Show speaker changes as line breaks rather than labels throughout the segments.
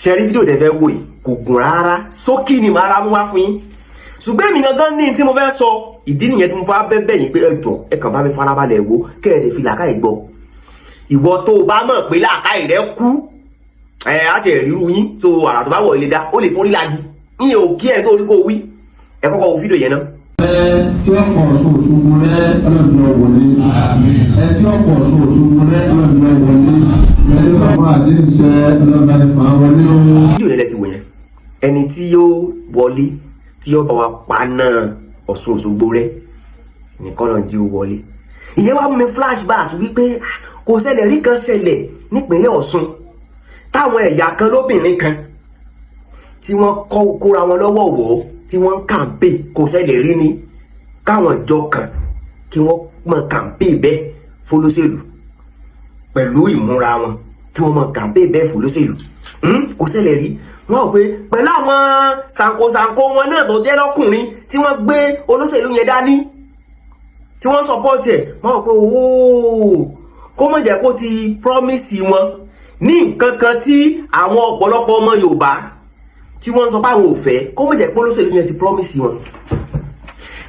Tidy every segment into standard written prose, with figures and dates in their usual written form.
Ṣe rí fídíò tẹ́ fẹ́ wò yìí, kò gùn rárá, ṣókí ni màá ra mú wá fún yín. Ṣùgbọ́n èmi gangan ní tí mo fẹ́ sọ. Ìdí nìyẹn tí mo fẹ́ bẹ́ẹ̀ yín pé ẹ jọ̀ọ́, ẹ kàn bá mi farabalẹ̀ wò, kẹ́ ẹ lè fi làákàyè gbọ́. Ìwọ tó o bá mọ̀ pé làákàyè rẹ kú ẹ á ti ríru yín tó àrà tó bá wọ̀ ilé dá, ó lè forí lagi yín ò kí ẹ tó orí kó wí. Ẹ kọ́kọ́ wo fídíò yẹn náà.
Ẹ tí ó pọ̀ Ọ̀ṣun Òṣogbo rẹ, ọlọ́dún wọlé. Ẹ tí ó pọ̀ Ọ̀ṣun Òṣogbo rẹ, ọlọ́dún wọlé. Ẹ tí ọmọ àdéhùn ṣẹ, ọlọ́dún bá ní fà á wọlé o.
Fídíò yẹn lẹ ti wò yẹn. Ẹni tí yóò wọlé, tí yóò bá wa paná Ọ̀ṣun Òṣogbo rẹ nìkan náà jí ó wọlé. Ìyẹn wá mú mi flashback wípé kò ṣẹlẹ̀ rí kan ṣẹlẹ̀ nípínlẹ̀ Ọ̀ṣun, táwọn ẹ̀yà kan lóbìnrin kan tí wọ́n kọ́ kóra wọn lọ́wọ́ wọ̀, tí wọ́n ń campaign. Kò ṣẹlẹ̀ rí ni káwọn ìjọ kan kí wọ́n mọ campaign bẹ́ẹ̀ fọlọ́sẹ̀lú pẹ̀lú ìmúra wọn, kí wọ́n mọ campaign bẹ́ẹ̀ fọlọ́sẹ̀lú. Kò ṣẹlẹ̀ rí. Wọ́n rò pé pẹ̀lú àwọn sànkosànko wọn náà tó jẹ́ lọ́kùnrin tí wọ́n gbé olóṣèlú yẹn dání, tí wọ́n support ẹ̀, wọ́n rò pé ooo, kó mọ̀ jẹ́ kó ti promise wọn ní nǹkan kan tí àwọn ọ̀pọ̀lọpọ̀ ọmọ Yorùbá tí wọ́n ń sọ pé àwọn ò fẹ́, kó mọ̀ jẹ́ pé olóṣèlú yẹn ti promise wọn.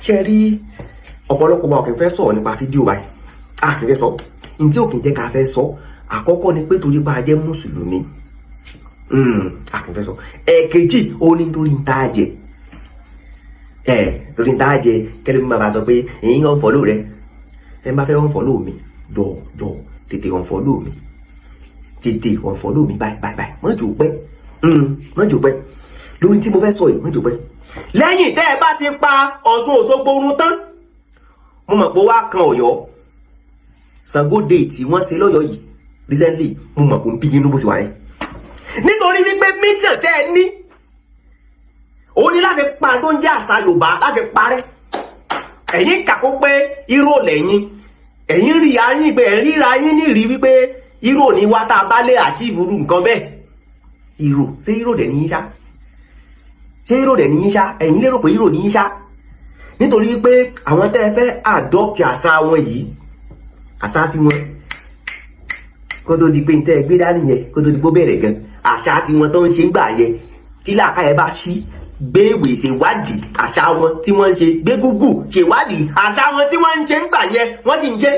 Ṣe rí, ọ̀pọ̀lọpọ̀ wa ò kì í fẹ́ sọ̀rọ̀ nípa fídíò báyìí. A kì í fẹ́ sọ ní tí ò kì í jẹ́ ká fẹ́ sọ. Àkọ́kọ́ ni pé torí pé a jẹ́ mùsùlùmí, a kì í fẹ́ sọ. Ẹ̀ẹ̀kejì, ó ní torí ń tá a jẹ ẹ̀, torí ń tá a jẹ kẹ́lẹ́ mi máa sọ pé èyí ń unfollow rẹ. Ẹ má fẹ́ unfollow mi, jọ jọ, tètè unfollow mi, tètè unfollow mi báyìí báyìí báyìí. Mọ́jò pẹ́, mọ́jò pẹ́ lórí tí mo fẹ́ sọ yìí, mọ́jò pẹ́. Lẹ́yìn tẹ́ ẹ bá ti pa Ọ̀ṣun Òṣogbo run tán, mo mọ̀ pé wá kan Ọ̀yọ́. Ṣàngó Day tí wọ́n ṣe lọ́yọ̀ọ́ yìí recently, mo mọ̀ pé ń bí inú bó ti wà yẹn, nítorí wípé mission tẹ́ ẹ ní, ó ní láti pa tó ń jẹ́ àṣà Yorùbá, láti parẹ́. Ẹ̀yin kàkó pé hero lẹ́yìn, ẹ̀yin rí ayín pé ẹ̀ ríra yín ní rí wípé hero ní wá, tá a bá lè achieve irú nǹkan bẹ́ẹ̀. Hero, ṣé hero dẹ̀ ní yín ṣá? Ṣé hero dẹ̀ ní yín ṣá? Ẹ̀yin lérò pé hero ní yín ṣá, nítorí wípé àwọn tẹ́ ẹ fẹ́ adopt àṣà wọn yìí, àṣà tiwọn, kó tó di pé tẹ́ ẹ gbé dání yẹn, kó tó di pé ó bẹ̀rẹ̀ gan, àṣà tiwọn tó ń ṣe ń gbà yẹn, tí làákàyè bá ṣí, gbé ìwé ṣèwádìí àṣà wọn tí wọ́n ń ṣe, gbé Google ṣèwádìí àṣà wọn tí wọ́n ń ṣe ń gbà yẹn, wọ́n sì ń ṣe,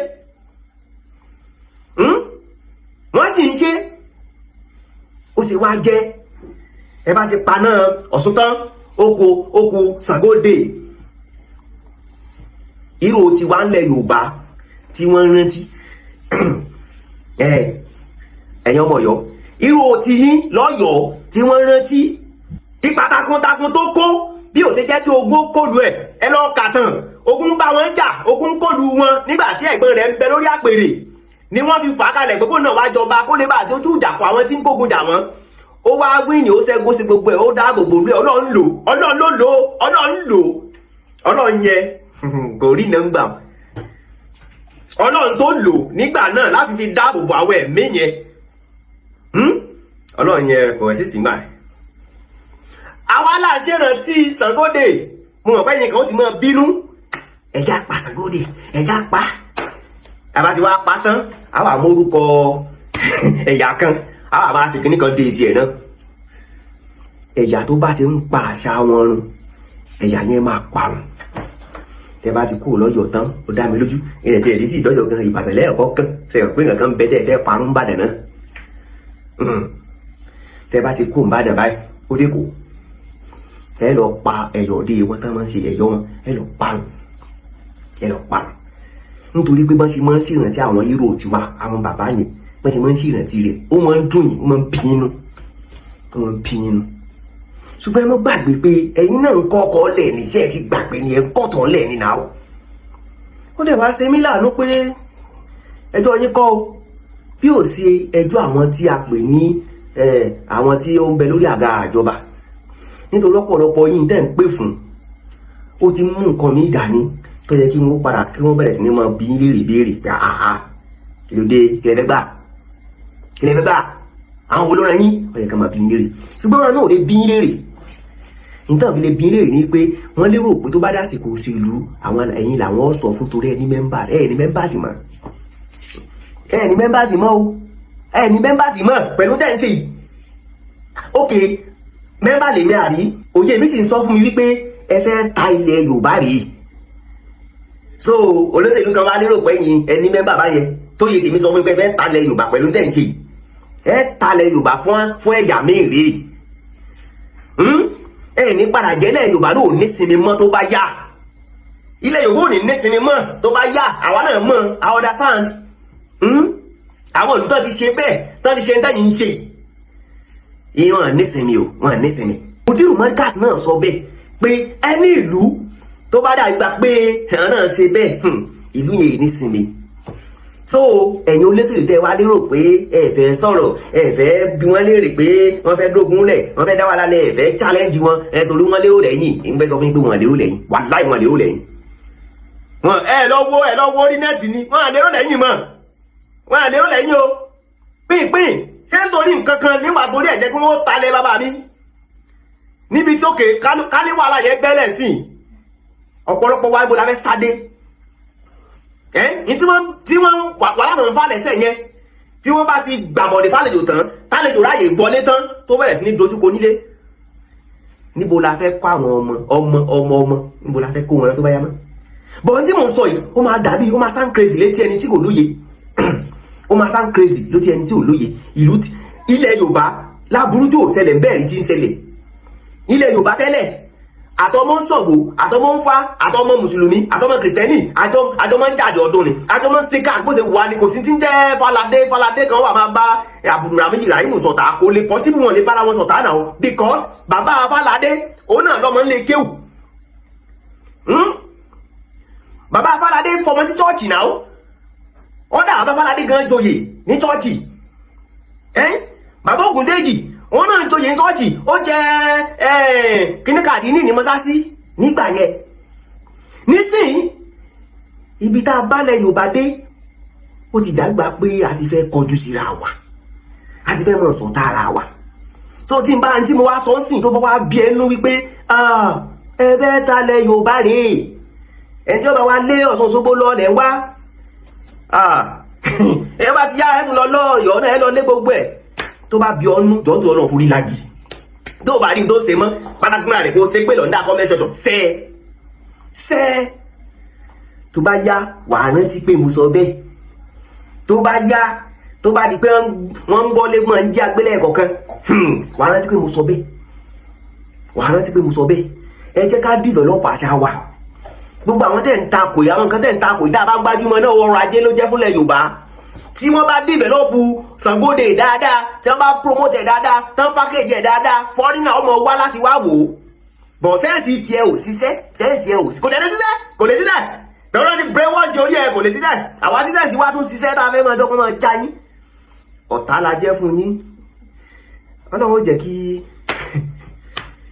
wọ́n sì ń ṣe. Ó sì wá jẹ́ ẹ bá ti paná Ọ̀ṣun tán, oko oko Ṣàngó Day, irú tiwa ńlẹ̀ Yorùbá tí wọ́n rántí ẹ̀yin ọmọ Ọ̀yọ́, irú ti yín lọ́yọ̀ọ́ tí wọ́n rántí ipa takuntakun tó kó, bí ó ṣe jẹ́ kí ogun kọlù ẹ̀. Ẹ lọ́ọ́ kà tán, ogun bá wọn jà, ogun kọlù wọn nígbà tí ẹ̀gbọ́n rẹ̀ ń bẹ lórí àpèrè ni wọ́n fi fà á kalẹ̀ pé kó náà wá jọba, kó lè bá àdójú ìjà kọ àwọn tí ń kógun jà wọ́n. Ó wá wíìnì, ó ṣẹ́gun sí gbogbo ẹ̀, ó dáàbò bò lé. Ọlọ́run lò, Ọlọ́run ló lò, Ọlọ́run lò. Ọlọ́run yẹ kò rí nọ́ngbà. Ọlọ́run tó lò nígbà náà láti fi dáàbò bo àwọn ẹ̀mí yẹn, Ọlọ́run yẹn kò exist nígbà yẹn. Àwa là ń ṣèrántí Ṣàngó Day. Mo mọ̀ pé ẹ̀yin kan ó ti máa bínú. Ẹ̀já pa Ṣàngó Day, ẹ̀já pa. Àbá ti wá pa tán, àwa mórúkọ ẹ̀yà kan, àwa máa ṣe kíní kan dé tiẹ̀ náà. Ẹ̀yà tó bá ti ń pa àṣà wọn run, ẹ̀yà yẹn máa parun. Tẹ bá ti kúrò lọ́yọ̀ọ́ tán, ó dá mi lójú, ilẹ̀ tí ẹ̀dí tí ìdọ́jọ́ gan, Ìbàdàn lẹ́ẹ̀kọ́ kan ṣe é pé nǹkan bẹ tẹ́ ẹ fẹ́ parun Ìbàdàn náà. Tẹ bá ti kúrò Ìbàdàn báyìí, ó dé kó ẹ lọ pa ẹ̀yọ̀ dé wọn tán, máa ń ṣe ẹ̀yọ̀ wọn, ẹ lọ parun, ẹ lọ parun, nítorí pé bọ́n ṣe máa ń ṣèrántí àwọn hero tiwa, àwọn bàbá yẹn, bọ́n ṣe máa ń ṣèrántí rẹ̀, ó máa ń dùn yín, ó máa ń bí inú, ó máa ń bí inú. Ṣùgbọ́n ẹ má gbàgbé pé ẹ̀yin náà ń kọ́ ọkọ̀ lẹ̀ ní iṣẹ́ ẹ ti gbàgbé ni, ẹ ń kọ́tọ̀ lẹ̀ ní náà. Ó lè wá ṣe mí láàánú pé ẹjọ́ yín kọ́ o, bí ò ṣe ẹjọ́ àwọn tí a pè ní àwọn tí ó ń bẹ lórí àga àjọba, nítorí ọ̀pọ̀lọpọ̀ yín tẹ́ ń pè fún, ó ti mú nǹkan mi dání tó yẹ kí wọ́n padà, kí wọ́n bẹ̀rẹ̀ sí ní máa bí léèrè béèrè pé àhà, kí ló dé? Kí lẹ fẹ́ gbà? Kí lẹ fẹ́ gbà? Àwọn olóran yín, ó yẹ ká máa bí léèrè. Ṣùgbọ́n wọn náà ò lè bí léèrè. Nítorí fi lè bí léèrè ni pé wọ́n lérò pé tó bá dásìkò òṣèlú, àwọn ẹ̀yin làwọn sọ fún, torí ẹ ní members. Ẹ ní members mọ́, ẹ ní members mọ́ o, ẹ ní members mọ́ pẹ̀lú tẹ̀ ń ṣe yìí. Ok, member lèmi àrí, òye mi sì ń sọ fún mi wípé ẹ fẹ́ ta ilẹ̀ Yorùbá rèé. So olóṣèlú kan wá lérò pé yín ẹni member báyẹn tó yẹ tèmi sọ fún mi pé ẹ fẹ́ ta ilẹ̀ Yorùbá pẹ̀lú tẹ̀ ń ṣe, ẹ ta ilẹ̀ Yorùbá fún ẹ̀yà míì rèé. Ẹ ní padà jẹ́lẹ̀ Yorùbá ló ní sinmi mọ́ tó bá yá. Ilẹ̀ Yorùbá ò ní ní sinmi mọ́ tó bá yá. Àwa náà mọ̀, I understand. Àwọn ìlú tó ti ṣe bẹ́ẹ̀, tó ti ṣe ń tẹ̀yìn ń ṣe ìwọ̀n nísinmi o, wọ́n nísinmi. Mudiru Markaz náà sọ bẹ́ẹ̀ pé ẹni ìlú tó bá dàgbà pé ẹ̀hán náà ṣe bẹ́ẹ̀, ìlú yẹn nísinmi. So ẹ̀yin olóṣèlú tẹ́ wá lérò pé ẹ fẹ́ sọ̀rọ̀, ẹ fẹ́ bí wọ́n léèrè pé wọ́n fẹ́ dógun lẹ̀, wọ́n fẹ́ dá wàhálà lẹ̀, ẹ fẹ́ challenge wọn, ẹ torí wọ́n lérò lẹ́yìn. Ń fẹ́ sọ fún yín pé wọ́n lérò lẹ́yìn. Wàláì, wọ́n lérò lẹ́yìn wọn. Ẹ lọ wo orí net ni wọ́n lérò lẹ́yìn mọ́. Wọ́n lérò lẹ́yìn o pínpín. Ṣé nítorí nǹkan kan nígbà torí ẹ̀ jẹ́ kí wọ́n talẹ̀ bàbá mi níbi tí òkè ká ní wàhálà yẹn bẹ́lẹ̀ sí ọ̀pọ̀lọpọ̀ wa, ibo la fẹ́ sáde ẹ́ ní tí wọ́n wàhálà náà ń falẹ̀ sẹ̀ yẹn, tí wọ́n bá ti gbàbọ̀dé fàlejò tán, tálejò ráàyè gbọ́lé tán, tó bẹ̀rẹ̀ sí ní dojúkọ nílé, níbo la fẹ́ kó àwọn ọmọ ọmọ ọmọ ọmọ? Níbo la fẹ́ kó wọn lọ tó bá yá mọ́? Bọ̀n tí mò ń sọ yìí, ó máa dàbí, ó máa sound crazy létí ẹni tí kò lóye. Ó máa sound crazy létí ẹni tí ò lóye. Ìlú ilẹ̀ Yorùbá, láburú tí ò ṣẹlẹ̀ bẹ́ẹ̀ rí ti ń ṣẹlẹ̀ ilẹ̀ Yorùbá tẹ́lẹ̀. Àtọmọ ń Ṣàngó, àtọmọ ń fa, àtọmọ mùsùlùmí, àtọmọ kìrìsìtẹ́nì, àjọmọ ń jàjọ ọdún ni, àjọmọ ń ṣe bó ṣe wà ní. Kò sí ti ń jẹ́ Falade. Falade kan wà máa bá Abdulrahman Rahim sọ̀tà, kò lè possible. Wọn lè bára wọn sọ̀tà náà, because bàbá Falade, òun náà lọ́mọ ń lè kéwù. Bàbá Falade fọmọ sí chọ́ọ̀chì náà. Ọ̀dà bàbá Falade gan joyè ní chọ́ọ̀chì. Bàbá Ògúndèjì, òun náà joyè ní chọ́ọ̀chì. Ó jẹ́ kíní kàdí ní mọ́sáàsì nígbà yẹn. Nísìnyí, ibi tá a bá lẹ Yorùbá dé, ó ti dàgbà pé a ti fẹ́ kọjú síra wa, a ti fẹ́ mọ̀ sọ̀tà ara wa. Tó tí n bá tí mo wá sọ ń sìn, tó bá wá bí ẹnu wípé ẹ fẹ́ ta lẹ Yorùbá rèé, ẹni tí ó bá wá lé Ọ̀ṣun Òṣogbo lọ lẹ̀ ń wá, ẹ bá ti yá, ẹ tún lọ lọ́ọ̀yọ́ náà, ẹ lọ lé gbogbo ẹ̀. Tó bá bí ọnú jọ́ tó lọ́nà forí lagi, tó bá rí tó ṣe mọ́ pátákó rẹ̀, kó ṣe pé lọ́ndà kọ́mẹ́sọ̀tọ̀ sẹ́ sẹ́. Tó bá yá, wàá rántí pé mo sọ bẹ́ẹ̀. Tó bá yá, tó bá di pé wọ́n ń bọ́ lẹ́gbọ̀n ń jí agbélẹ̀ kọ̀ọ̀kan, wàá rántí pé mo sọ bẹ́ẹ̀. Wàá rántí pé mo sọ bẹ́ẹ̀. Ẹ jẹ́ ká develop àṣà wa. Gbogbo àwọn tẹ̀ ń takò yìí, àwọn nǹkan tẹ̀ ń takò yìí, tá a bá gbájúmọ́ náà, ọrọ̀ ajé ló jẹ́ fúnlẹ̀ Yorùbá. Tí wọ́n bá develop Ṣàngó Day dáadáa, tí wọ́n bá promote ẹ̀ dáadáa, tí wọ́n package ẹ̀ dáadáa, foreigner ọmọ wá láti wá wò ó. Bọ̀ sense tiẹ̀ ò ṣiṣẹ́, sense ẹ̀ ò kò lè ṣiṣẹ́, kò lè ṣiṣẹ́. Tọ́lọ́ ti brainwash orí ẹ̀, kò lè ṣiṣẹ́. Àwa tí sense wa tún ṣiṣẹ́, tá a fẹ́ máa dọ́kọ́ máa já yín, ọ̀tá la jẹ́ fún yín. Ọlọ́run ó jẹ́ kí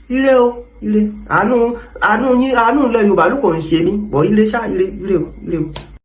ire o, ire. Àánú, àánú yín, àánú ilẹ̀ Yorùbá ló kàn ń ṣe mí bọ̀. Ire ṣá, ire, ire o, ire o.